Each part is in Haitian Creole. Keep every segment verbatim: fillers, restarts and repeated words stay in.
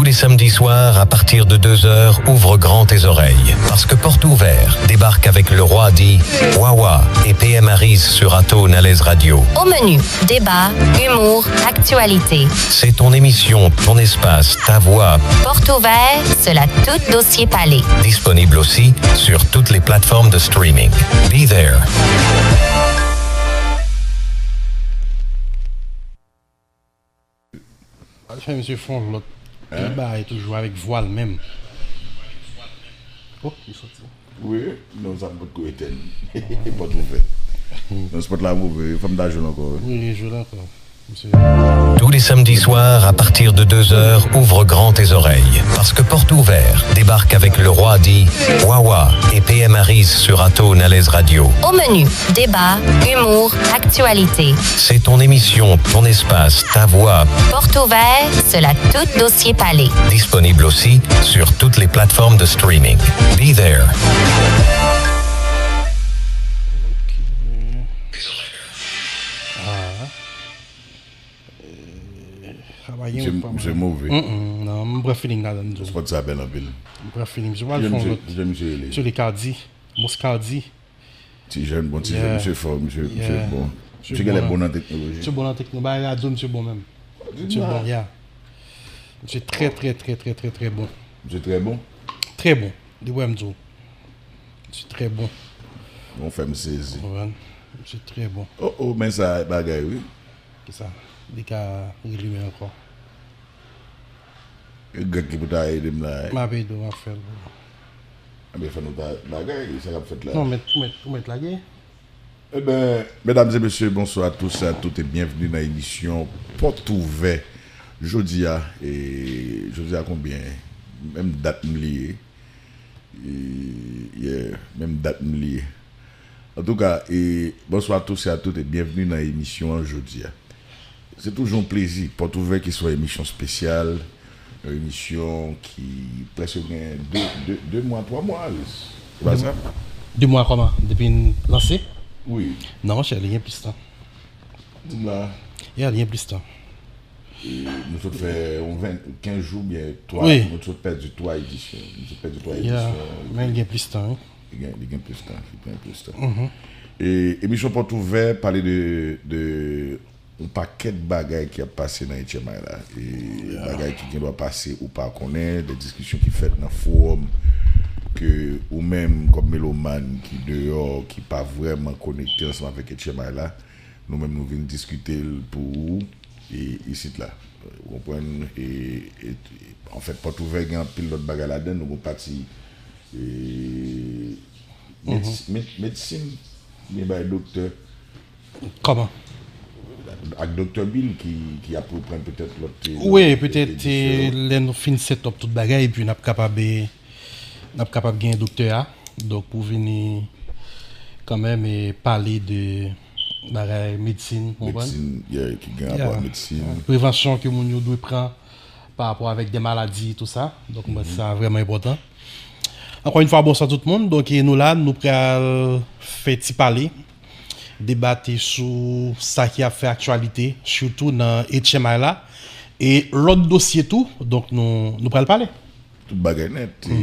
Les samedis soirs, à partir de deux heures, ouvre grand tes oreilles. Parce que Porte Ouverte débarque avec le Roi dit Wawa et P M Aris sur Atò nan Lèz Radio. Au menu, débat, humour, actualité. C'est ton émission, ton espace, ta voix. Porte Ouverte, cela tout dossier palé. Disponible aussi sur toutes les plateformes de streaming. Be there. Al fè misye fè yon lòt bagay toujou avèk vwa l menm. Oh, li soti. Wi, non, sa m potko etèn. Pòt ouvè. Non, se pòt la m ouvè, fò m ta jwenn ankò. Wi, li jwenn ankò. Tous les samedis soirs, à partir de deux heures, ouvre grand tes oreilles. Parce que Porte Ouverte débarque avec le Roi dit Wawa et P M Aris sur Atò nan Lèz Radio. Au menu, débat, humour, actualité. C'est ton émission, ton espace, ta voix. Porte Ouverte, cela tout dossier palé. Disponible aussi sur toutes les plateformes de streaming. Be there. Sa pa gen yon pa mal. Misye move. Mm-mm, non, m pran feeling ladan m di w. Spòt sa bèl anpil. M pran feeling. Misye pral fè yon lòt. Kijan misye rele? Misye rele Cardi. Mos Cardi. Ti jèn, bon ti jèn. Misye fò, misye bon. Misye genlè bon nan teknoloji. Misye bon nan teknoloji. Bagay radyo, misye bon menm. Misye bon, yeah. Misye trè, trè, trè, trè, trè, trè bon. Misye trè bon? Trè bon. Li wè m di w. Misye trè bon. Bon, fè m sezi. Ou konprann? Misye trè bon. Oh, oh, men sa bagay wi. Kisa? Li ka relimen ankò. E Grèk ki pou ta ede m la. M ap ede w, m ap fè l pou ou. Ebyen, fè nou ta bagay, sa k ap fèt la. Non, ou mèt, ou mèt, ou mèt lage. Ebyen, medam e mesye, bonsoir à tous et à toutes et bienvenue nan emisyon Pòt Ouvè. Jodi a, e, jodi a konbyen? Menm dat m li ye. E, yeah, menm dat m li ye. Antouka, e, bonsoir à tous et à toutes et bienvenue nan emisyon an jodi a. Se toujou yon plezi. Pòt Ouvè ki se yon emisyon espesyal, yon emisyon ki prèske gen de, de, de mwa, twa mwa, Aris. Se pa sa? De mwa kòman? Depi n lanse? Wi. Non, monchè, li gen plis tan. Di m la. Yeah, li gen plis tan. E, nou sot fè yon ven, kenz jou oubyen twa, nou sot pèdi twa edisyon. Nou sot pèdi twa edisyon. Yeah, men li gen plis tan, wi. Li gen, li gen plis tan, li pran plis tan. E, emisyon Pòt Ouvè pale de, de yon pakèt bagay ki ap pase nan H M I la. E bagay ki gendwa pase ou pa konnen, de diskisyon ki fèt nan fowòm ke ou menm kòm melomàn ki deyò, ki pa vrèman konekte ansanm avèk H M I la, nou menm nou vin diskite l pou ou e, isit la. Ou konprann? E, e, anfèt, Pòt Ouvè gen anpil lòt bagay ladan l, nou gon pati e, medsi, med, medsin, gen bagay doktè. Kòman? Ak Doktè Bill ki, ki ap reprann petèt lòt. Wi, petèt lè nou fin set up tout bagay, epi n ap kapab, e, n ap kapab gen doktè a. Donk, pou vini kanmenm e pale de bagay medsin, ou konprann? Medsin, yeah, ki gen rapò ak medsin. Prevansyon ke moun yo dwe pran pa rapò avèk de maladi, tou sa. Donk, mwen, sa vrèman enpòtan. Ankò yon fwa, bonswa tout moun. Donk, e nou la, nou pral fè ti pale, debate sou sa ki ap fè aktyalite, sitou nan H M I la. E lòt dosye tou, donk nou, nou pral pale. Tout bagay nèt. E,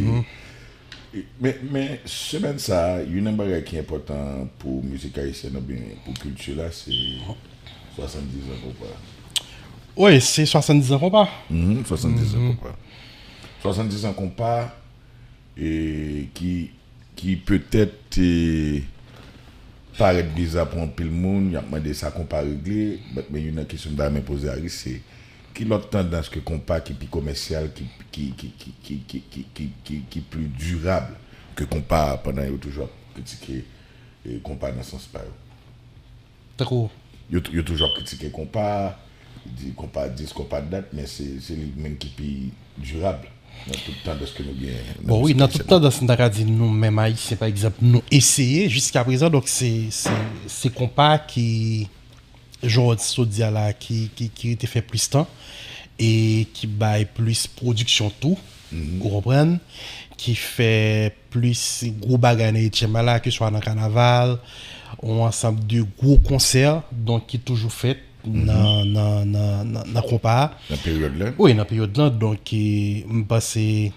e, men, men, semèn sa a, youn nan bagay ki enpòtan pou mizik ayisyèn oubyen pou kilti la, se swasanndizan konpa. Wi, se swasanndizan konpa. Mhm, swasanndizan konpa. Swasanndizan konpa, e, ki, ki petèt, e, parèt biza pou anpil moun, y ap mande sa konpa regle, but, men youn nan kesyon m ta renmen poze Aris, se ki lòt tandans ke konpa ki pi komèsyal, ki, ki, ki pli dirab ke konpa a, pandan yo toujou ap kritike, e, konpa nan sans pa yo? Tankou? Yo, yo toujou ap kritike konpa, di konpa dis, konpa dat, men se, se li menm ki pi dirab nan tout tandans ke nou gen nan mizik ayisyèn. Bon, wi, nan tout tandans, m ta ka di nou menm Ayisyen, pa egzanp, nou eseye jiskaprezan, donk se, se, se konpa ki, jan w sot di a la, ki, ki, ki rete fè plis tan, e ki bay plis pwodiksyon tou, ou konprann, ki fè plis gwo bagay nan H M I la, keswa nan kanaval, yon ansanm de gwo konsè, donk, ki toujou fèt, nan, nan, nan, nan, nan konpa a. Nan peryòd la? Wi, nan peryòd lan. Donk, e, m panse, e,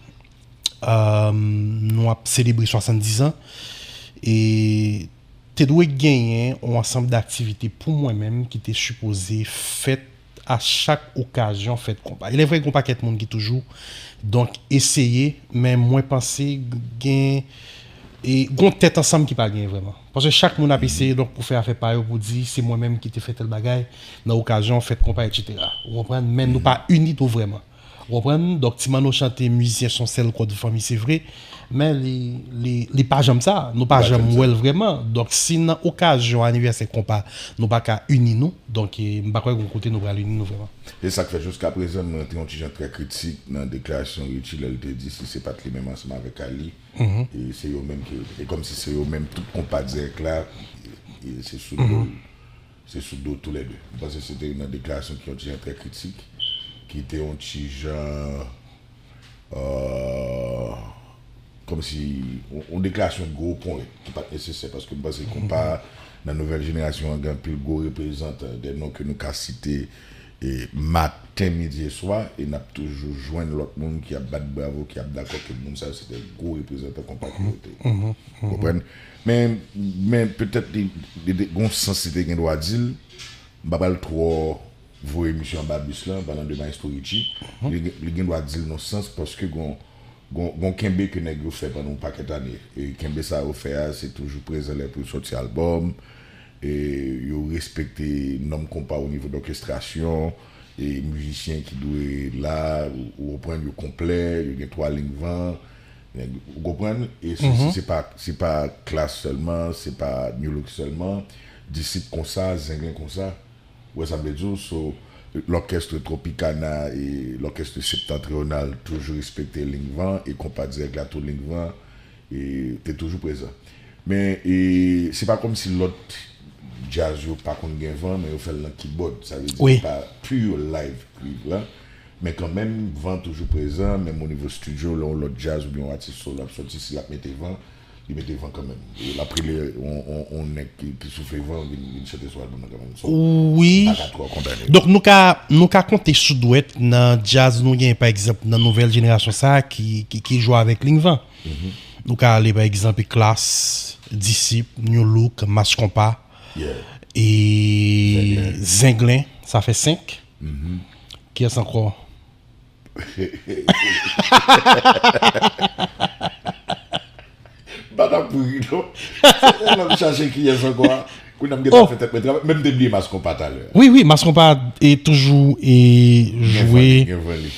nou ap selebre swasanndizan. E te dwe genyen yon ansanm daktivite pou mwen menm ki te sipoze fèt a chak okazyon fèt konpa. Ilèvre, gen yon pakèt moun ki toujou, donk, eseye, men mwen panse gen, e, gon tèt ansanm ki pa genyen vrèman. Paske chak moun ap eseye, donk, pou fè afè pa yo, pou di, se mwen menm ki te fè tèl bagay, nan okazyon fèt konpa, etsetera. Ou konprann? Men nou pa ini tou vrèman. Ou konprann? Donk, Ti Manno chante mizisyen se yon sèl kòd fanmi, se vre, men li, li, li pa janm sa. Nou pa janm wè l vrèman. Donk, si nan okazyon anivèsè konpa, nou pa ka ini nou, donk, e, m pa kwè gon kote nou pral ini nou vrèman. E sa k fè jiskaprezan, mwen te yon ti jan trè kritik nan deklarasyon Richie lè l te di si se pa t li menm ansanm avèk Ali, e se yo menm ki, e kòmsi se yo menm tout konpa dirèk la, e se sou do l. Se sou do toulède. M panse se te youn nan deklarasyon ki yon ti jan trè kritik, ki te yon ti jan, e, kòmsi yon, yon deklarasyon gwo pwen ki pa t nesesè, paske m panse konpa nan nouvèl jenerasyon an gen anpil gwo reprezantan, de non ke nou ka site, e, maten, midi e swa, e n ap toujou jwenn lòt moun ki ap bat bravo, ki ap dakò ke moun sa yo se de gwo reprezantan konpa ki yo te ye. Konprann? Men, men petèt li, li te gon sans li te gen dwa di l. M pa pral twò voye misye anba bis lan, an palan de Maestro Richie. Li, li gen dwa di l nan sans paske gon, gon, gon kenbe ke nèg yo fè pandan yon pakèt ane. E kenbe sa yo fè a, se toujou prezan lè pou yo sòti albòm. E yo respekte nòm konpa o nivo dòkestrasyon. E mizisyen ki dwe la, ou, ou konprann, yo konplè, yo gen twa liy van. Nèg, ou konprann? E se, se, se pa, se pa Klass sèlman, se pa Nu Look sèlman. Disip konsa, Zenglen konsa. Ou wè sa m vle di w? So, lòkès Tropicana e lòkès Septentrional toujou respekte liy van e konpa dirèk la tou liy van e te toujou prezan. Men, e, se pa kòmsi lòt djaz yo pa konn gen van, men yo fè l nan kibòd. Sa vle di se pa pure live cuivre la. Men kanmenm, van toujou prezan, menm o nivo estidyo, lè yon lòt djaz oubyen yon atis solo ap sòti, si l ap mete van, li mete van kanmenm. E l ap rele yon, yon, yon nèg ki, ki soufle van vin, vin chante sou albòm nan kanmenm. So, m pa ka twò kondane. Donk, nou ka, nou ka konte sou dwèt nan djaz nou gen, pa egzanp, nan nouvèl jenerasyon sa a ki, ki, ki jwe avèk liy van. Nou ka ale, pa egzanp, Klass, Disip, Nu Look, Mass Konpa, e Zenglen, sa fè senk. Kiyès ankò? M pa t ap ri, non. Se lè m chache kiyès ankò a. Kounye a m gentan fè tèt mwen travay. Men m te bliye Mass Konpa talè. Wi, wi, Mass Konpa e toujou e jwe. Gen van li, gen van li.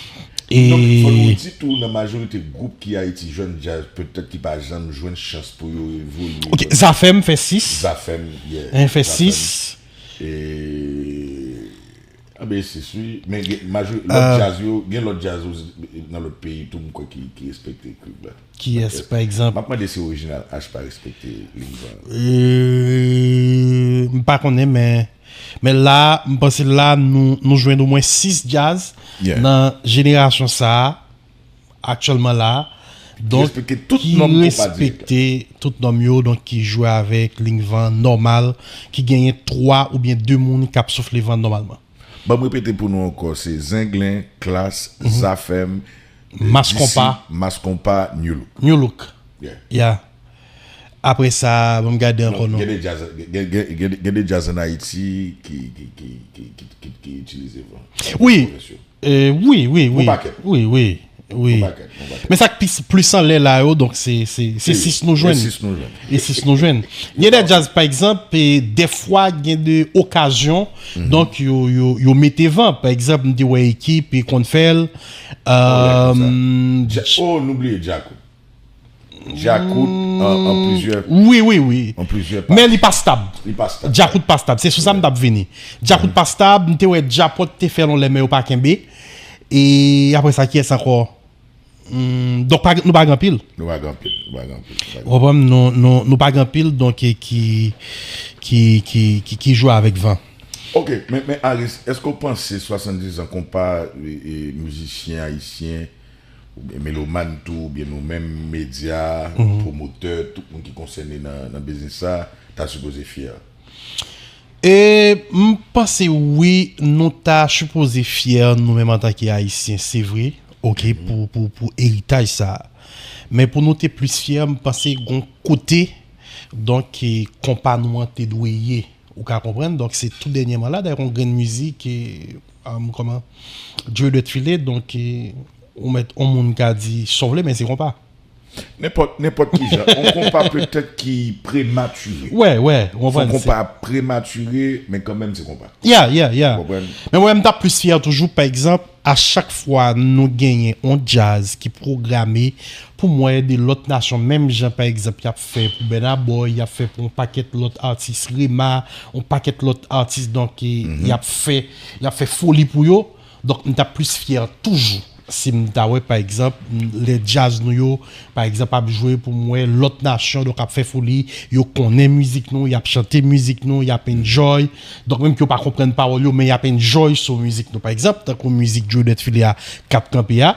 E donk, fò nou di tou, nan majorite gwoup ki Ayiti, jèn djaz, petèt ki pa janm jwenn chans pou yo evolye. Ok, Zafèm fè sis. Zafèm, yeah. Fè sis. E, anben, sis, wi. Men gen, majori, lòt djaz yo, gen lòt djaz nan lòt peyi tou, m kwè ki, ki respekte cuivre la. Kiyès, pa egzanp? M ap mande si Original H pa respekte liy van. Euh, m pa konnen, men, men la, m panse la, nou, nou jwenn omwen sis djaz nan jenerasyon sa a, aktyèlman la, donk, ki respekte tout nonm yo, donk, ki jwe avèk liy van nòmal, ki genyen twa oubyen de moun k ap soufle van nòmalman. Ban m repete pou nou ankò, se Zenglen, Klass, Zafèm, Mass Konpa, Mass Konpa, Nu Look. Nu Look. Yeah. Apre sa, ban m gade ankò non. Gen de djaz, gen, gen, gen, gen de djaz ann Ayiti ki, ki, ki itilize van. Wi. Wi, wi, wi. Wi, wi, wi. Men sa k plis, plis anlè la yo, donk se, se, se sis nou jwenn. E sis nou jwenn. E sis nou jwenn. Gen de djaz, pa egzanp, e dèfwa gen de okazyon, donk yo, yo, yo mete van. Pa egzanp, m te wè Ekip, e konn fè l. Oh, nou bliye Djakout. Djakout an, an plizyè, wi, wi, wi, an plizyè pati. Men li pa stab. Li pa stab. Djakout pa stab. Se sou sa m t ap vini. Djakout pa stab, m te wè Djapòt te fè l yon lè, men yo pa kenbe. E apre sa, kiyès ankò? Hmm, donk, pa, nou pa gen anpil. Nou pa gen anpil, nou pa gen anpil, nou pa gen anpil. Ou konprann? Nou, nou, nou pa gen anpil, donk, e ki, ki, ki, ki, ki jwe avèk van. Ok, men, men Aris, èske w panse swasanndizan konpa, e, e, mizisyen ayisyen, oubyen melomàn tou, oubyen nou menm medya, pwomotè, tout moun ki konsène nan, nan biznis sa, ta sipoze fyè? E m panse wi, nou ta sipoze fyè nou menm antanke Ayisyen, se vre, oke, pou, pou, pou eritaj sa a. Men pou nou te plis fyè, m panse gon kote, donk, e, konpa nou an te dwe ye. Ou ka konprann? Donk, se tou dènyèman la, dayè, yon grenn mizik, e, um, kòman, Dye dwèt file, donk, e, ou mèt, yon moun ka di sa w vle, men se konpa. Nenpòt, nenpòt ki jan. On konpa petèt ki prematire. Wè, wè, ou konprann, se on konpa prematire, men kanmenm se konpa. Yeah, yeah, yeah. Ou konprann? Men mwen, m t ap plis fyè toujou, pa egzanp, a chak fwa nou genyen on djaz ki pwograme pou m wè de lòt nasyon, menm jan, pa egzanp, y ap fè pou Burna Boy, y ap fè pou on pakèt lòt atis, Rema, on pakèt lòt atis, donk, e, y ap fè, y ap fè foli pou yo. Donk, m t ap plis fyè toujou si m ta wè, pa egzanp, lè djaz nou yo, pa egzanp, ap jwe pou m wè lòt nasyon, donk ap fè foli, yo konnen mizik nou, y ap chante mizik nou, y ap enjoy. Donk, menm ke yo pa konprann pawòl yo, men y ap enjoy sou mizik nou. Pa egzanp, tankou mizik Dye dwèt file a, Kat Kanpe a.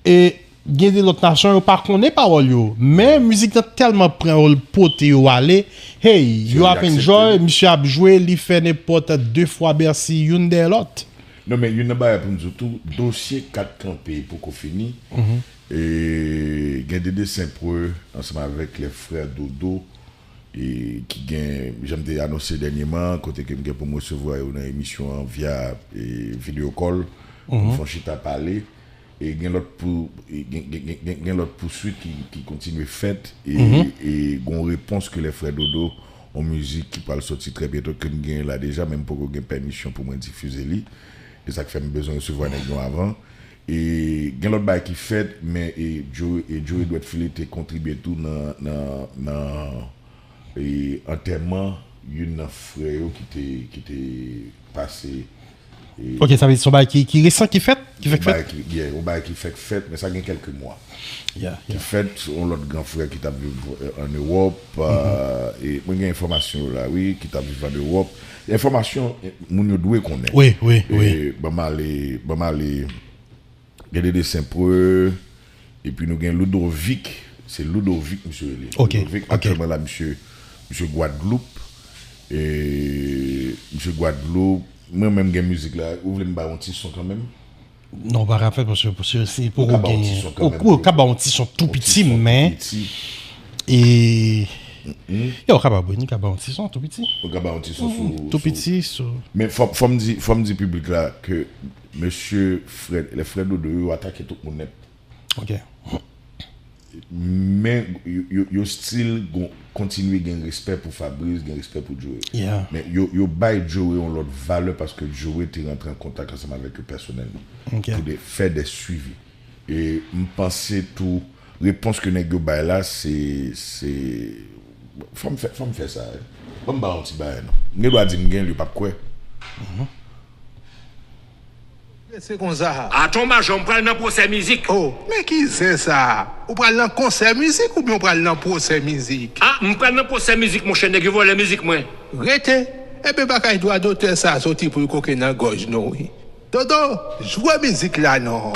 E gen de lòt nasyon, yo pa konnen pawòl yo, men mizik lan tèlman pran yo, l pote yo ale, hey, yo ap enjoy, misye ap jwe, li fè nenpòt de fwa Bèsi, youn dèyè lòt. Non, men youn nan bagay pou m di w tou, dosye Kat Kanpe poko fini. E gen Dede Senpreux ansanm avèk lè frè Dodo, e ki gen, jan m te anonse dènyèman, kote ke m gen pou m resevwa yo nan emisyon an via, e, video call, pou m fè yon chita pale. E gen lòt pou, e gen, gen, gen, gen, gen lòt pouswit ki, ki kontinye fèt, e, e gen yon repons ke lè frè Dodo, yon mizik ki pral sòti trè byento, ke m genyen la deja, men m poko gen pèmisyon pou mwen difize li. E sa k fè m bezwen resevwa nèg yo avan. E gen lòt bagay ki fèt, men, e, Joe, e, Joe Edward Philly te kontribye tou nan, nan, nan, e, antèman youn nan frè yo ki te, ki te pase, e, Ok, sa vle di se yon bagay ki, ki resan ki fèt, ki fèk fèt? Yon bagay ki, yeah, yon bagay ki fèk fèt, men sa gen kèlke mwa. Yeah, yeah. Ki fèt, yon lòt gran frè ki t ap viv, e, ann Ewòp, e, e mwen gen enfòmasyon yo la, wi, ki t ap viv ann Ewòp. Enfòmasyon, e, moun yo dwe konnen. Wi, wi, wi. E, ban m ale, ban m ale, gen Dede Senpreux, epi nou gen Ludovic, se Ludovic misye rele. Ok, Ludovic, ok. Aktyèlman la, misye, misye Gwadloup. E, misye Gwadloup, mwen menm gen mizik la, ou vle m ba yon ti son kanmenm? Non, ou pa ka fè, paske, paske se poko genyen. Ou ka ba yon ti son kanmenm. Ou ka ba yon ti son tou piti, men. E, yo, ou kapab, wi, nou ka ba yon ti son tou piti. Ou ka ba yon ti son sou, tou piti, sou. Men fò, fò m di, fò m di piblik la ke mesye Fred, lè frè Dodo yo atake tout moun nèt. Ok. Men yo, yo, yo still gon, kontinye gen respè pou Fabrice, gen respè pou Joe. Yeah. Men yo, yo bay Joe yon lòt valè paske Joe te rantre an kontak ansanm avèk yo pèsonèlman. Ok. Pou de, fè de swivi. E m panse tou, repons ke nèg yo bay la, se, se, fò m fè, fò m fè sa, eh. Ban m ba yon ti bagay, non. M gen dwa di m gen l, yo p ap kwè. Se konsa. Aton majò, m pral nan pwosè mizik. Oh, men ki zen sa? Ou pral nan konsè mizik oubyen ou pral nan pwosè mizik? Ah, m pral nan pwosè mizik, monchè, nèg yo vòlè mizik mwen. Rete. Ebyen, bagay dwa dotè sa soti pou l koke nan gòj nou, wi. Dodo, jwe mizik la non.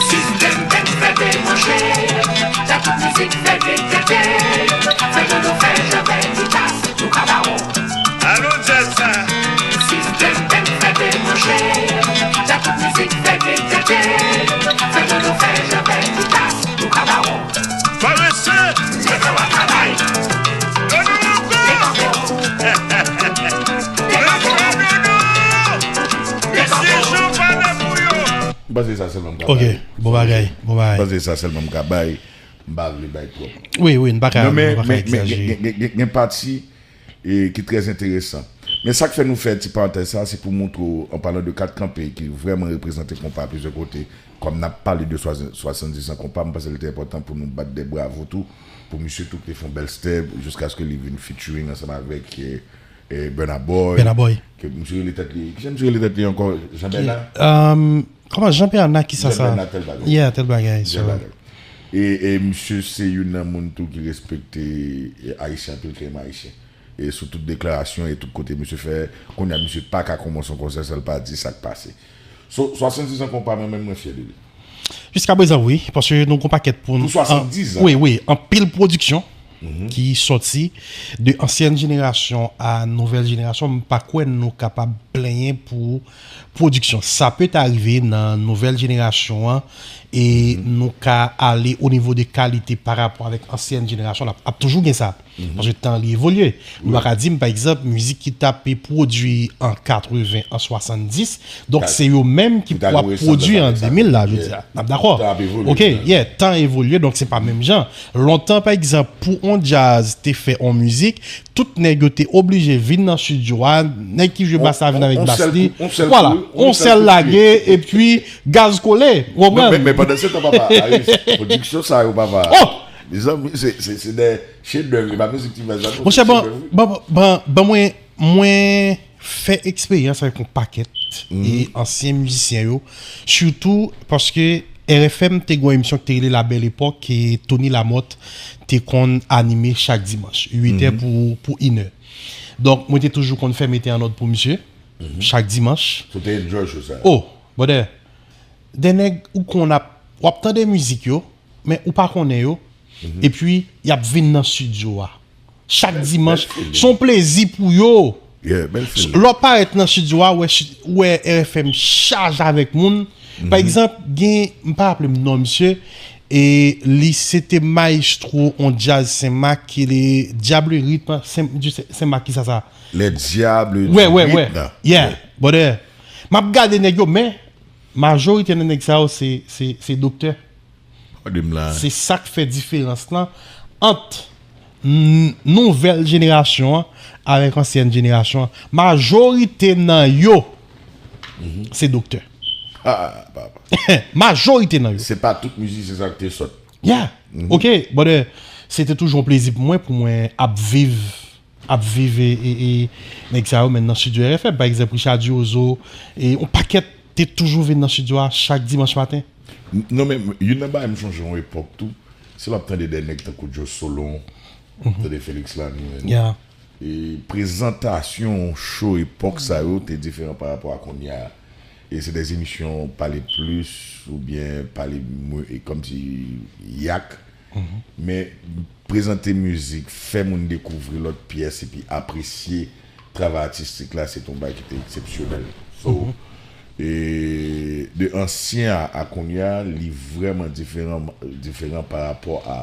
Sistèm tèt fè debouche, sa tout mizik fè detete, fè Dodo fè Jabè Titas, nou ka bawon. Alon djaz sa. Sistèm tèt fè debouche, sa tout mizik fè detete, fè Dodo fè Jabè Titas, nou ka bawon. Parese! Mete w a travay! Dodo ankò! Mesye Jean pale pou yo! M panse sa sèlman m ka bay. Ok, bon bagay, bon bagay. M panse sa sèlman m ka bay. M pa vle bay twòp. Wi, wi, n pa ka, non, men, n pa ka men, men, egzajere. Gen, gen, gen, gen pati e ki trè enteresan. Men sa k fè nou fè ti parantèz sa, se pou montre w, an palan de Kat Kanpe, ki vrèman reprezante konpa plizyè kote, kòm n ap pale de swasanndizan konpa, m panse li te enpòtan pou nou bat de bravo tou, pou misye tou ki te fè yon bèl step, jiskaske li vin featuring ansanm avèk, e, e, Burna Boy. Burna Boy. Ke misye rele tèt li, kijan misye rele tèt li ankò? Jean Bernard? Kòman Jean Bernard, ki sa sa? Jean Bernard, tèl bagay. Yeah, tèl bagay, so. Tèl bagay. E, e misye se youn nan moun tou ki respekte, e, Ayisyen anpil, ke renmen Ayisyen. E sou tout deklarasyon e tout kote misye fè, kounye a misye pa ka kòmanse yon konsè san l pa di sa k pase. So, swasanndizan konpa, mwen menm mwen fyè de li. Jiska prezan, wi, paske nou gon pakèt pou nou. Pou swasanndizan. Wi, wi, anpil pwodiksyon. ki sòti de ansyen jenerasyon a nouvèl jenerasyon, m pa kwè nou kapab plenyen pou pwodiksyon. Sa pèt arive nan nouvèl jenerasyon an, e nou ka ale o nivo de kalite pa rapò avèk ansyen jenerasyon, l ap, ap toujou gen sa. Paske tan li evolye. Nou pa ka di m, pa egzanp, mizik ki t ap pwodui an katreven, an swasanndis, donk se yo menm ki pou ap pwodui an de mil la, je veux dire. N ap dakò? Ok, yeah, tan evolye, donk se pa menm jan. Lontan, pa egzanp, pou on djaz te fè on mizik, tout nèg yo te oblije vin nan estidyo a, nèg ki jwe bas la vin avèk bas li. Vwala, on sèl lage, epi gaz kole, ou konprann? Men, men pandan se tan, papa, Ayis, pwodiksyon sa yo, papa. Oh! Mezanmi, se, se, se de chedèv, e pa mizik ti baz la, non, se chedèv, wi. Monchè, ban, ban, ban, ban mwen, mwen fè eksperyans avèk yon pakèt e ansyen mizisyen yo, sitou paske R F M te gen yon emisyon ki te rele La Belle Époque, ke Tony Lamothe te konn anime chak dimanch, uit è pou, pou inè. Donk, mwen te toujou konn fè mete an òd pou misye, chak dimanch. Ou te enjoy show sa? Oh, brother, de nèg ou konn ap, w ap tande mizik yo, men ou pa konnen yo, epi y ap vin nan estidyo a. Chak dimanch, se yon plezi pou yo. Yeah, bèl feeling. Lè w parèt nan estidyo a, w wè, w wè R F M chaje avèk moun. Pa egzanp, gen, m pa raple m non misye, e li se te mayestwo on djaz Senmak ki le Diable Rythme, Sen-, du Sen-, Senmak ki sa sa? Les Diables du Rythme. Wè, wè, wè. Yeah, brother. M ap gade nèg yo, men majorite nan nèg sa yo se, se, se doktè. Tande m la. Se sa k fè diferans lan ant n-, nouvèl jenerasyon an avèk ansyèn jenerasyon an. Majorite nan yo, se doktè. Ah, papa. Majorite nan yo. Se pa tout mizisyen sa k te sòt. Yeah. Ok, brother, se te toujou yon plezi pou mwen, pou mwen ap viv, ap viv e, e, e nèg sa yo menm nan estidyo R F M. Pa egzanp, Richard Diozo, e yon pakèt te toujou vin nan estidyo a chak dimanch maten. N-, non, men youn nan bagay m chonje yon epòk tou, se lè w ap tande de nèg tankou Joe Solon, tande Felix Lamy, men. Yeah. E prezantasyon show epòk sa yo te diferan pa rapò a kounye a. E se de emisyon pale plis oubyen pale mwen, e kòmsi yak. Men prezante mizik, fè moun dekouvri lòt pyès epi apresye travay atistik la, se te yon bagay ki te eksepsyonèl. So, e de ansyen a, a kounye a, li vrèman diferan, diferan pa rapò a,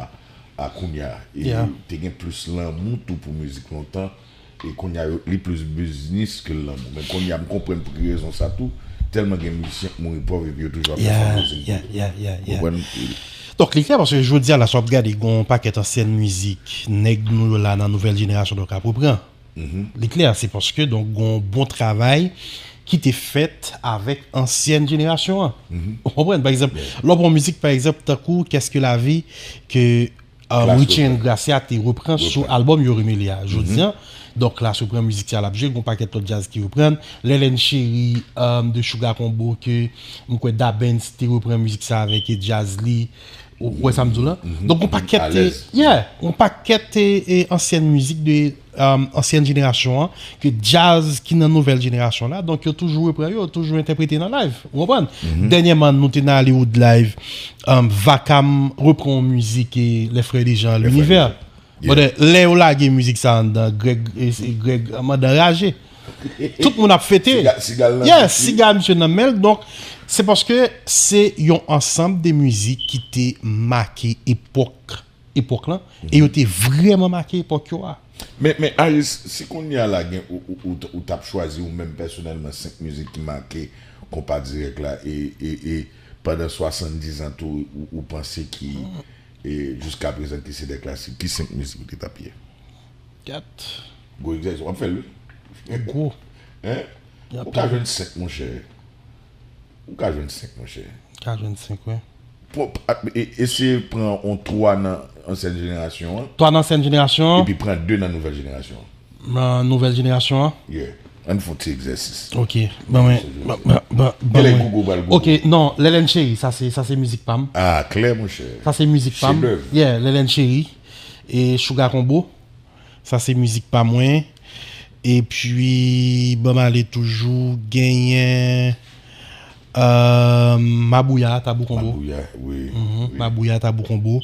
a kounye a. E te gen plis lanmou tou pou mizik lontan. E kounye a, yo, li plis biznis ke lanmou. Men kounye a, m konprann pou ki rezon sa tou. Tèlman gen mizisyen k mouri pòv epi yo toujou ap fè fundraising pou yo. Konprann? Donk, li klè paske jodi a la, si w ap gade, gen yon pakèt ansyen mizik, nèg nou yo la nan nouvèl jenerasyon yo k ap reprann. Li klè, se paske, donk, gen yon bon travay ki te fèt avèk ansyen jenerasyon an. Ou konprann? Pa egzanp, lè w pran yon mizik, pa egzap, tankou Qu'est-ce que la vie, ke, um, Klass Richie and Gracia te reprann sou albòm yo remele a. Jodi a, donk, Klass reprann mizik sa l ap jwe, gen yon pakèt lòt djaz ki reprann. Lèlèn Cheri, um, de Sugar Combo, ke m kwè Da Benz te reprann mizik sa avèk djaz li. Ou, ou wè sa m di w la? Donk, yon pakèt, yeah, yon pakèt, e, e, ansyen mizik de, um, ansyen jenerasyon an, ke djaz ki nan nouvèl jenerasyon la, donk, yo toujou reprann yo, yo toujou entèprete nan live. Ou konprann? Dènyèman, nou te nan Hollywood Live, um, Vakam reprann yon mizik, e, Les Frères Dejean, L'Univers. Brother, lè yo lage mizik sa anndan, Greg, e, se Greg, um, anndan raje. Tout moun ap fete. Siga, siga l nan bouch li. Yeah, siga misye nan men l. Donk, se paske se yon ansanm de mizik ki te make epòk, epòk lan, e yo te vrèman make epòk yo a. Men, men, Ayis, si kounye a la gen, ou, ou, ou, ou t ap chwazi ou menm pèsonèlman senk mizik ki make konpa dirèk la, e, e, e pandan swasanndizan tou, ou, ou panse ki, e, jiska prezan ki se de klasik, ki senk mizik ou te t ap ye? Gad. Gwo egzèsis, w ap fè l, wi. Gwo. Hein? Ou ka jwenn senk, monchè. Ou ka jwenn senk, monchè. Ka jwenn senk, wi. Pran, e, eseye pran yon twa nan ansyen jenerasyon an. Twa nan ansyen jenerasyon an. Epi pran de nan nouvèl jenerasyon an. Nan nouvèl jenerasyon an? Yeah. Ann fè yon ti egzèsis. Ok. Ban mwen, ban, ban, ban, ban mwen. Google pral Google. Ok, non, Lèlèn Cheri, sa se, sa se mizik pa m. Ah, klè, monchè. Sa se mizik pa m. Chedèv. Yeah, Lèlèn Cheri. E Sugar Combo. Sa se mizik pa mwen. Epi, ban m ale toujou, genyen, euh, Mabouya, Tabou Combo. Mabouya, wi, wi. Mabouya, Tabou Combo.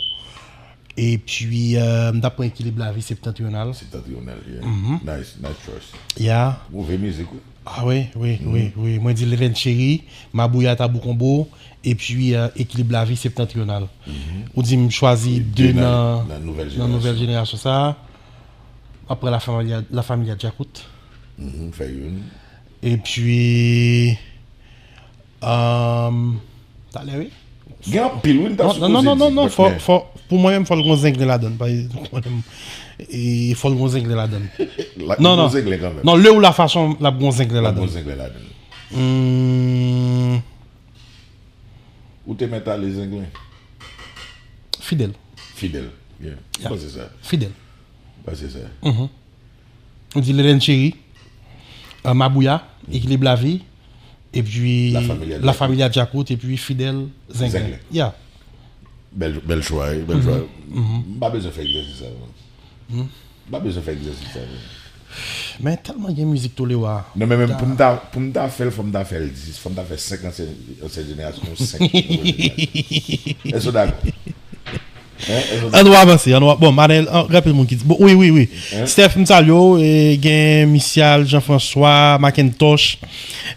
Epi, euh, m t ap pran Ekilib Lavi Septantriyonal. Septantriyonal, yeah. Nice, nice choice. Ya. Move mizik, wi. Ah wi, wi, wi, wi. Mwen di Lelen Cheri, Mabouya Tabou Konbo, epi euh, Ekilib Lavi Septantriyonal. Ou di m chwazi de nan nan nouvèl jenerasyon sa. M ap pran La Familia, La Familia Djakout. Mhm, fè youn. Epi, euh, talè, wi. Gen anpil, wi, n ta Non, non, non, non, non, non, fò, fò, pou mwen menm, fò l gon zenglen ladann. Pa, e, fò l gon zenglen ladann. Non, non. Zenglen kanmenm. Non, le ou la fason l ap gon zenglen Gon ladann. Zenglen ladann. Hmm, Ou te mèt ale zenglen. Fidèl. Fidèl. Yeah. Yeah. Panse sa. Fidèl. Panse sa. Ou di Lelen Cheri, euh, Mabouya, Ekilib Lavi, epi La Familia La Familia Djakout, epi Fidèl Zenglen. Zenglen. Ya. Bèl, bèl chwa, wi, bèl chwa. M pa bezwen fè egzèsis sa, non. M pa bezwen fè egzèsis sa, non. Men tèlman gen mizik Tolewa. Non, men menm pou m ta, pou m ta fè l, fò m ta fè l dis, fò m ta fè senk ansyen, ansyen jenerasyon, senk nouvo jenerasyon. Èske w dakò? Hein? Èske w An nou avanse, an nou bon, Manel, an, gen anpil moun ki di. Bon, wi, wi, wi. Steph, m salye w, e, gen Michel, Jean-François, Macintosh,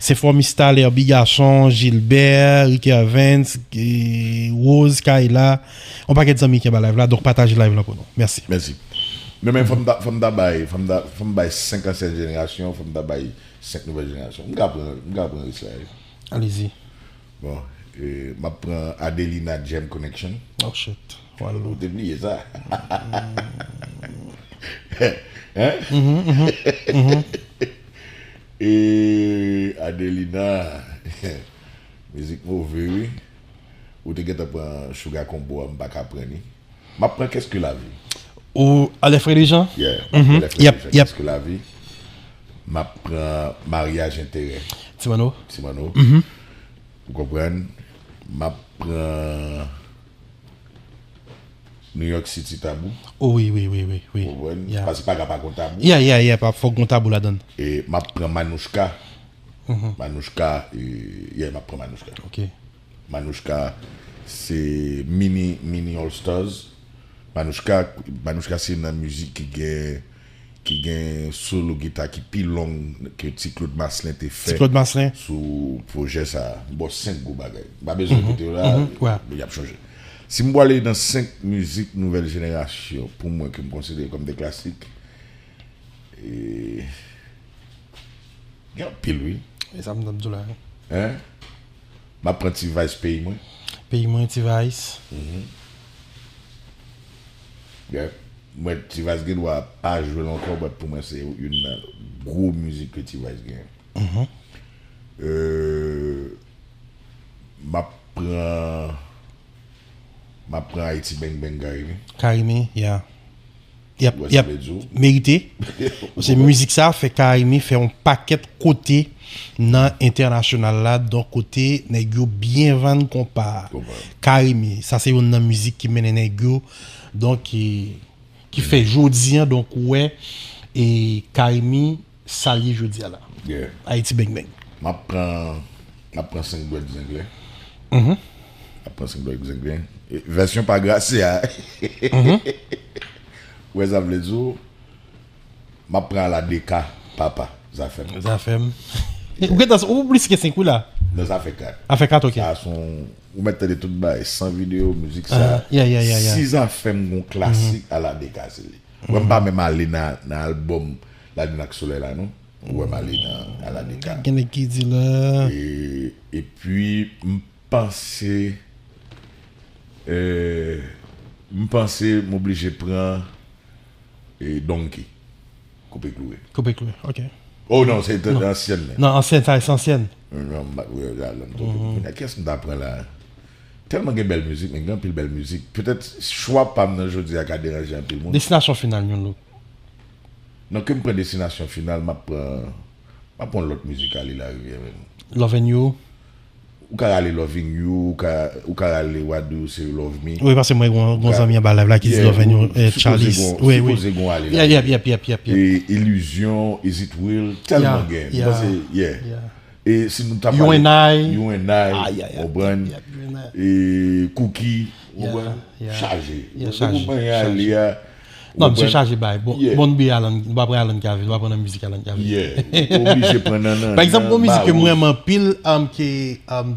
Sefor Mistaler, Bigason, Gilbert, Ricky Evans, e, Rose, Kayla, yon pakèt zanmi ki anba live la, donk pataje live la pou nou. Mèsi. Mèsi. Men, men, fò m ta, fò m ta bay, fò m ta, fò m bay senk ansyen jenerasyon, fò m ta bay senk nouvèl jenerasyon. M ka pran, m ka pran risk la, wi. Alezi. Bon, e, m ap pran Adelina Jam Connection. Oh shit. Walo. Ou te bliye sa? Mhm, mhm, mhm. E Adelina, mizik move, wi. Ou te gentan pran Sugar Combo a, m pa ka pran li. M ap pran Qu'est-ce que la vie? Ou Alfred Jean? Yeah, m ap pran Alfred Yep, Jean, yep. Qu'est-ce que la vie? M ap pran Mariage Intérêt. Timano? Timano. Ou konprann? M ap pran New York City Tabou. Oh wi, wi, wi, wi, wi. Ou konprann? Yeah. Paske pa ka pa gon tabou. Yeah, yeah, yeah, pa fòk gon tabou ladann. E m ap pran Manouchka. Manouchka, e, yeah, m ap pran Manouchka. Ok. Manouchka, se mini, mini All Stars. Manouchka, Manouchka se nan mizik ki gen, ki gen solo gita ki pi long ke Ti Claude Marcelin te fè Ti Claude Marcelin. Sou pwojè sa. M ba w senk gwo bagay. M pa bezwen repete yo la, mhm, ouais. Men y ap chanje. Si m pwale nan senk mizik nouvèl jenerasyon, pou mwen, ke m konsidere kòm de klasik, e, gen anpil, wi. E sa m t ap di w la. Hein? M ap pran T-Vice Peyi Mwen. Peyi Mwen, T-Vice. Yeah. Mwen, T-Vice gen dwa pa jwe l ankò, but pou mwen, se youn nan gwo mizik ke T-Vice gen. Mhm. Euh, m ap pran, m ap pran Haiti Bang Bang Carimi. Carimi, yeah. Y ap, Wè y sa ap vle di w. Merite. Paske mizik sa fè Carimi fè yon pakèt kote nan entènasyonal la, donk kote nèg yo byen vann konpa. Konpa. Carimi, sa se youn nan mizik ki mennen nèg yo, donk ki, ki fè jodi an, donk ou wè, e Carimi sa l ye jodi a la. Yeah. Haiti Bang Bang. M ap pran, m ap pran Senk Dwèt Zenglen. Mhm. M ap pran Senk Dwèt Zenglen. E, vèsyon pa Gracia. Wè sa vle di w, m ap pran Ala Deka, Papa, Zafèm. Zafèm. Ou gentan, ou plis ke senk wi la. Non, sa fè kat. A fè kat, ok. Sa son, ou mèt tande tout bagay, san videyo, mizik sa. Ah, yeah, yeah, yeah, yeah. Si Zafèm gon klasik, Ala Deka se li. Wè m pa menm ale nan, nan albòm Lalin ak Solèy la, non. Ou wè m ale nan Ala Deka. Gen nèg ki di la. E, epi, m panse, euh, m panse m oblije pran, e, Donkey. Koupe Kloure. Koupe Kloure, ok. Oh non, se te ansyèn men. Non, ansyèn, sa se ansyèn. Non, m pa, wi, la, la, m twonpe. Kounye a, kiyès m ta pran la? Tèlman gen bèl mizik, men gen anpil bèl mizik. Petèt, chwa pa m nan jodi a ka deranje anpil moun. Destinasyon Final, New Look. Non, ke m pran Destinasyon Final, m ap pran, m ap pran lòt mizik ale Larivyè menm. Loving You. Ou ka rale Loving You, ou ka, ou ka rale What Do You Say You Love Me. Wi, paske mwen gon, gon zanmi anba live la ki di Loving You, eh, Charlize. Wi, wi. Sipoze gon ale Yep, yep, yep, yep, yep, yep. E Illusion, Is It Real, tèlman Yeah, gen. yeah, Mwen panse, yeah. Yeah. E si nou ta You pale and I. You and I, Ah, yeah, yeah, konprann? Yep, You and I. E Cookie, Ou konprann? Chaje. Depi w pran Alan, ou konprann? Non, misye chaje bay. Bon, bon, nou pa pran Alan Cavé, nou pa pran nan mizik Alan Cavé. Yeah. Ou oblije pran nan, nan, pa egzanp, gon mizik ke m renmen anpil, um, ke, um,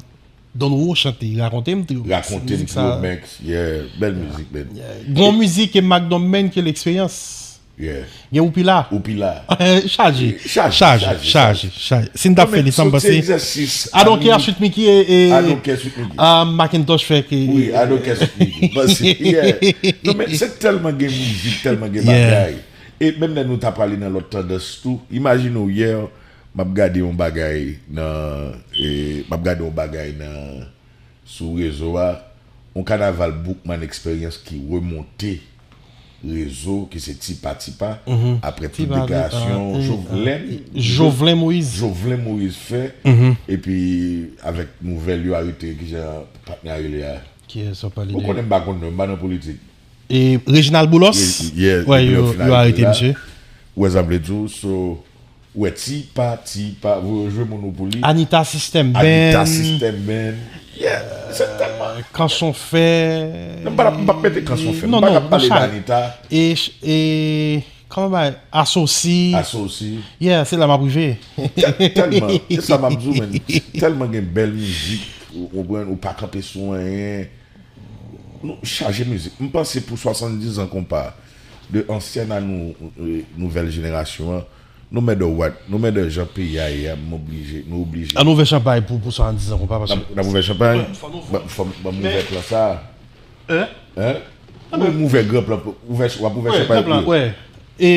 Don Wo chante, Rakonte m, tou. Rakonte m, mizik sa. Trio Banks, yeah, bèl mizik, man. Gon mizik ke Mac Don, man, ke L'expérience. Yeah. Gen Ou pi la. Ou pi la. Chaje. Chaje, chaje, chaje, chaje. Si n t ap fè li, sa m panse. I don't care, Sweet Micky e, e, I don't care, Sweet Micky. Ah, Macintosh fè ke. Wi, I don't care, Sweet Micky. Panse, yeah. Non, men se tèlman gen mizik, tèlman gen bagay. E menm lè nou ta prale nan lòt tandans tou, imajine w yè, m ap gade yon bagay nan, e, m ap gade yon bagay nan, sou rezo a, yon kanaval Boukman Experience ki remonte rezo, ki se Tipa Tipa, apre tout deklarasyon Jovenel, Jovenel Moïse. Jovenel Moïse fè, epi avèk nouvèl yo arete, kijan patnè a rele a? Kiyès w ap pale de? Ou konnen m pa konn non, m pa nan politik. E Reginald Boulos? Wè, yo, yo arete misye. Ou wè sa m vle di w, so, ou wè Tipa Tipa, voye jwe moun ou pou li. Anita System Band. Anita System Band. Yeah, se tèlman. Kanson Fè. Non, m pa, m p ap mete Kanson Fè. M pa t ap pale de Anita. E, e, kòman bay? Asosi. Asosi. Yeah, se la m ap rive. Tèlman. Se sa m ap di w, man. Tèlman gen bèl mizik, ou konprann, ou pa kanpe sou anyen. Nou chaje mizik. M panse pou swasanndiz an konpa, de ansyen a nou, e, nouvèl jenerasyon an, no matter what, no matter jan peyi a ye a, m oblije, nou oblije. Ann ouvè chanpay pou, pou swasanndiz an konpa, paske n ap, n ap ouvè chanpay? Ban m ouvè plan sa. Hein? Wi, m ouvè gran plan, w ap ouvè chanpay pou yo. E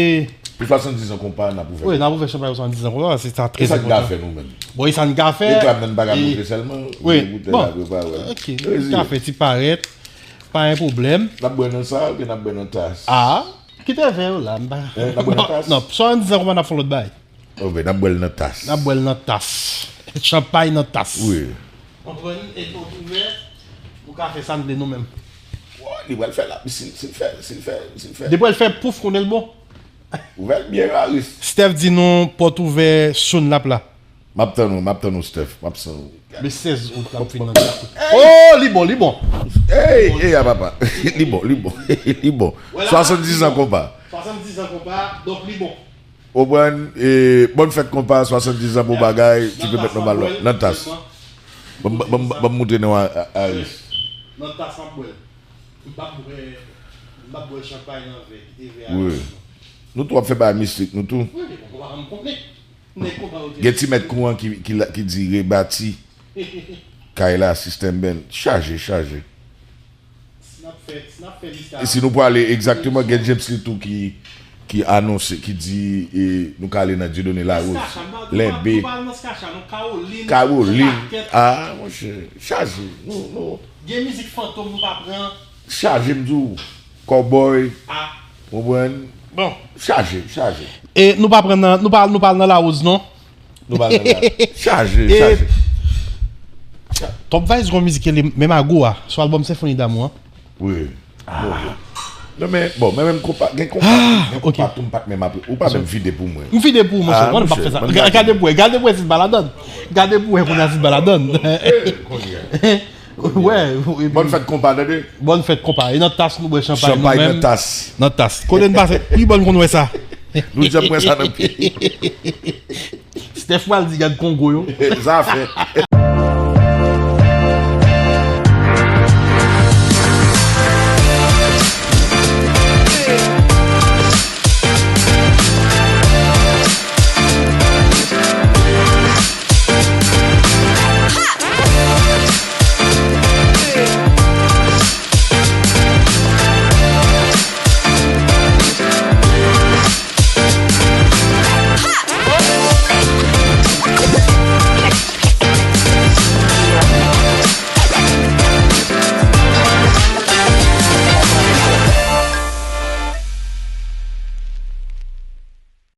pou swasanndiz an konpa, n ap ouvè. Wi, n ap ouvè chanpay pou swasanndiz an konpa, se sa trè enpòtan. E sa n ka fè nou menm? Bon, e sa n ka fè? Reklam nan n pa ka montre sèlman, wi, bon, ok, n ka fè ti parèt, pa gen pwoblèm. N ap bwè nan sa, oubyen n ap bwè nan tas? Ah, kite vè yo la, m pa. N ap bwè nan tas? Non, swasanndiz an konpa, n ap fè yon lòt bagay. Ok, n ap bwè l nan tas. N ap bwè l nan tas. Chanpay nan tas. Wi. Konprann, e pòt ouvè, nou ka fè sa n vle nou menm. Li pral fè la, si, si l fè, si l fè, si l fè. Depi l fè pouf, konnen l bon. Ouvè l byen, Aris. Steph di nou pòt ouvè, soon l ap la. M ap tann ou, m ap tann ou, Steph. M ap tann ou. Le sèz out l ap fin nan. Oh, li bon, li bon. Ey, ey, a papa. Li bon, li bon. Li bon. Swasanndiz an konpa. Swasanndiz an konpa, donk li bon. Ou konprann, e, bòn fèt konpa, swasanndiz an, bon bagay, ti pè mèt nòmal, nan tas. Ban m, ban m, ban m moutre nou a, a, Aris. Nan tas m ap bwè l. M p ap bwè, m p ap bwè chanpay nan vè, kite vè a. Wi. Nou tou ap fè bagay mistik, nou tou. Wi, men konpa m konnen. Nèg konpa yo te. Gen ti mèt kou an ki, ki la, ki di rebati. Kay la, System Band. Chaje, chaje. Si n ap fè, si n ap fè lis la. E si nou prale egzakteman, gen James Lee tou ki, ki anonse, ki di, e, nou ka ale nan Dieudonné Larose, Lenbe, Caroline. Ah, monchè, chaje. Nou, nou. Gen mizik fantom nou pa pran. Chaje, m di w. Cowboy. Konprann? Bon. Chaje, chaje. E nou pa pran nan, nou pa, nou pa al nan Larose, non? Nou pa nan la. Chaje, chaje. Top Vice gon mizik ki rele Menm Ago a, sou albòm Senfoni Damou an. Wi. Non, men, bon, men menm konpa, gen konpa, gen konpa tou m pa t menm apre. Ou pa menm vide pou mwen. M vide pou ou, monchè. Mwen, m p ap fè sa. Gade pou wè, gade pou wè si l pa ladann. Gade pou wè kounye a si l pa ladann. Wè. Bòn fèt konpa, tande. Bòn fèt konpa. E nan tas nou bwè chanpay nou menm. Chanpay nan tas. Nan tas. Kote n pase, pi bòn konn wè sa. Nou janm wè sa nan peyi. Steph pral di gad Kongo yo. Zafè.